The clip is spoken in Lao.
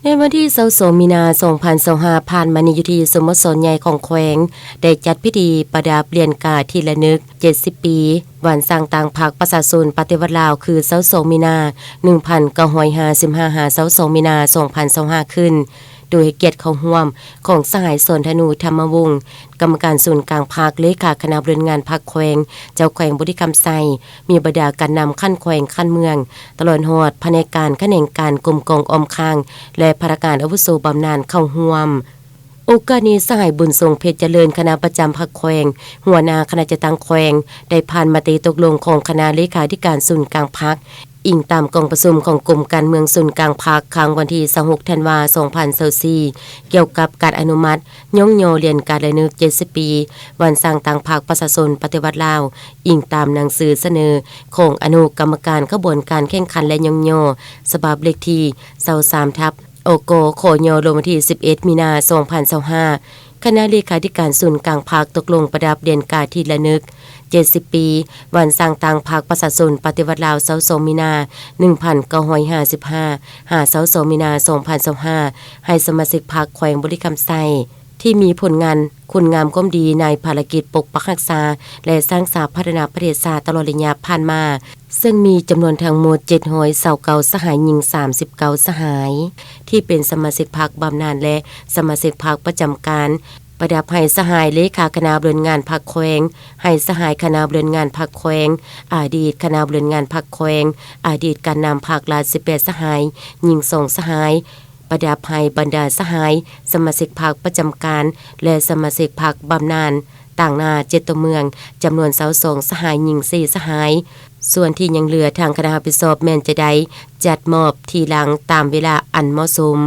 ໃນວັນທີຊາວສອງ ມີນາ ສອງພັນຊາວຫ້າ ຜ່ານມານີ້ ຢູ່ທີ່ສະໂມສອນໃຫຍ່ຂອງແຂວງ ໄດ້ຈັດພິທີປະດັບຫຼຽນກາທີ່ລະນຶກ ເຈັດສິບປີ ວານສ້າງຕັ້ງພັກປະຊາຊົນປະຕິວັດລາວ ຄື ຊາວສອງ ມີນາ ໜຶ່ງພັນເກົ້າຮ້ອຍຫ້າສິບຫ້າ ຫາ ຊາວສອງ ມີນາ ສອງພັນຊາວຫ້າ ຂຶ້ນ ໂດຍໃຫ້ກຽດເຂົ້າຮ່ວມຂອງສະຫາຍ ສອນທະນູ ທຳມະວົງ ກຳມະການສູນກາງພັກ, ເລຂາຄະນະບໍລິຫານງານພັກແຂວງ, ເຈົ້າແຂວງບໍລິຄຳໄຊ, ມີບັນດາການນຳຂັ້ນແຂວງ, ຂັ້ນເມືອງ, ຕະຫຼອດຮອດພະແນກການ, ຂະແໜງການ, ກົມກອງອ້ອມຂ້າງ ແລະ ພະນັກງານອາວຸໂສບຳນານເຂົ້າຮ່ວມ. ໂອກາດນີ້ ສະຫາຍ ບຸນສົງ ເພັດຈະເລີນ ຄະນະປະຈຳພັກແຂວງ, ຫົວໜ້າຄະນະຈັດຕັ້ງແຂວງ ໄດ້ຜ່ານມະຕິຕົກລົງຂອງຄະນະເລຂາທິການສູນກາງພັກ, ອີງຕາມກອງປະຊຸມຂອງກົມການເມືອງສູນກາງພັກ ຄັ້ງວັນທີຊາວຫົກ ທັນວາ ສອງພັນຊາວສີ່ ກ່ຽວກັບການອະນຸມັດຍ້ອງຍໍຫຼຽນກາລະນຶກ ເຈັດສິບປີ ວານສ້າງຕັ້ງພັກປະຊາຊົນປະຕິວັດລາວ, ອີງຕາມໜັງສືສະເໜີຂອງອະນຸກຳມະການຂະບວນການແຂ່ງຂັນ ແລະ ຍ້ອງຍໍ ສະບັບເລກທີຊາວສາມ ທັບ ອກ ຂຍ ລົງວັນທີສິບເອັດ ມີນາ ສອງພັນຊາວຫ້າ ຄະນະເລຂາທິການສູນກາງພັກຕົກລົງປະດັບຫຼຽນກາທີ່ລະນຶກ ເຈັດສິບປີ ວັນສ້າງຕັ້ງພັກປະຊາຊົນປະຕິວັດລາວ ຊາວສອງ ມີນາ ໜຶ່ງພັນເກົ້າຮ້ອຍຫ້າສິບຫ້າ ຫາ ຊາວສອງ ມີນາ ສອງພັນຊາວຫ້າ ໃຫ້ສະມາຊິກພັກແຂວງບໍລິຄຳໄຊ ທີ່ມີຜົນງານຄຸນງາມຄວາມດີໃນພາລະກິດປົກປັກຮັກສາ ແລະ ສ້າງສາພັດທະນາປະເທດຊາດຕະຫຼອດໄລຍະຜ່ານມາ, ເຊິ່ງມີຈຳນວນທັງໝົດ ເຈັດຮ້ອຍຊາວເກົ້າ ສະຫາຍ, ຍິງ ສາມສິບເກົ້າ ສະຫາຍ ທີ່ເປັນສະມາຊິກພັກບຳນານ ແລະ ສະມາຊິກພັກປະຈຳການ, ປະດັບໃຫ້ສະຫາຍເລຂາຄະນະບໍລິຫານງານພັກແຂວງ, ໃຫ້ສະຫາຍຄະນະບໍລິຫານງານພັກແຂວງ, ອະດີດຄະນະບໍລິຫານງານພັກແຂວງ, ອະດີດການນຳພັກລາວ ສິບແປດ ສະຫາຍ, ຍິງ ສອງ ສະຫາຍ, ປະດັບໃຫ້ບັນດາສະຫາຍ ສະມາຊິກພັກປະຈຳການ ແລະ ສະມາຊິກພັກບຳນານຕາງໜ້າ ເຈັດ ຕົວເມືອງ ຈຳນວນ ຊາວສອງ ສະຫາຍ, ຍິງ ສີ່ ສະຫາຍ. ສ່ວນທີ່ຍັງເຫຼືອ ທາງຄະນະຮັບຜິດຊອບແມ່ນຈະໄດ້ຈັດມອບທີຫຼັງຕາມເວລາອັນເໝາະສົມ.